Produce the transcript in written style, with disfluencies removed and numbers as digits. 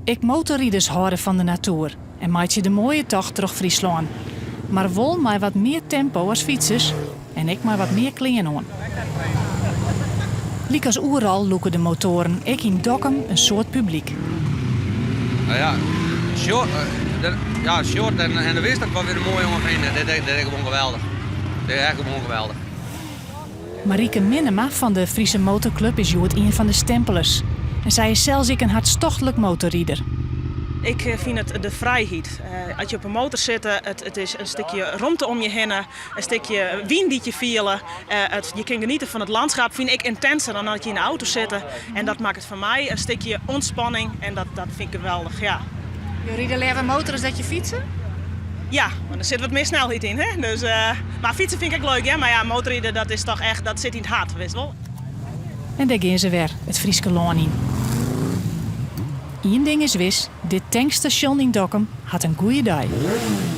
Ek motorriders hâlde fan de natoer en meitsje de moaie tocht troch Fryslân. Mar wol mei wat mear tempo as fytsers en ek mei wat mear klean oan. Lykas oeral lûke de motoaren ek yn Dokkum in soad publyk. No ja, Sjoerd, ja, Sjoerd en, en de wist dat weer een mooie jonge vrienden. Dit, dit is gewoon geweldig. Dit is echt gewoon geweldig. Marieke Minnema fan de Friese Motorclub is hjoed ien fan de stempelers. En sy is sels ek in hertstochtlik motorrider. Ik eh, fyn it de frijheid. Eh, as je op in motor sitte, it, it is in stikje romte om je hinne, in stikje wyn dy't je fiele. Eh, it, je kin geniete fan it lânskip, fyn ik yntinser dan dat je yn de auto sitte. En dat makket foar my in stikje ûntspanning en dat, dat fyn ik geweldich, ja. Jo ride leaver motor as dat je fytse? Ja, want der sit wat mear snelheid yn. Hè? Dus, uh, mar fytse fyn ik ek leuk, hè? Mar ja, motorride dat is toch echt, dat sit yn it hert, witst wol. En dêr gean se wer, it Fryske lân yn. Ien ding is wis, dit tankstasjon yn Dokkum hat in goede dei.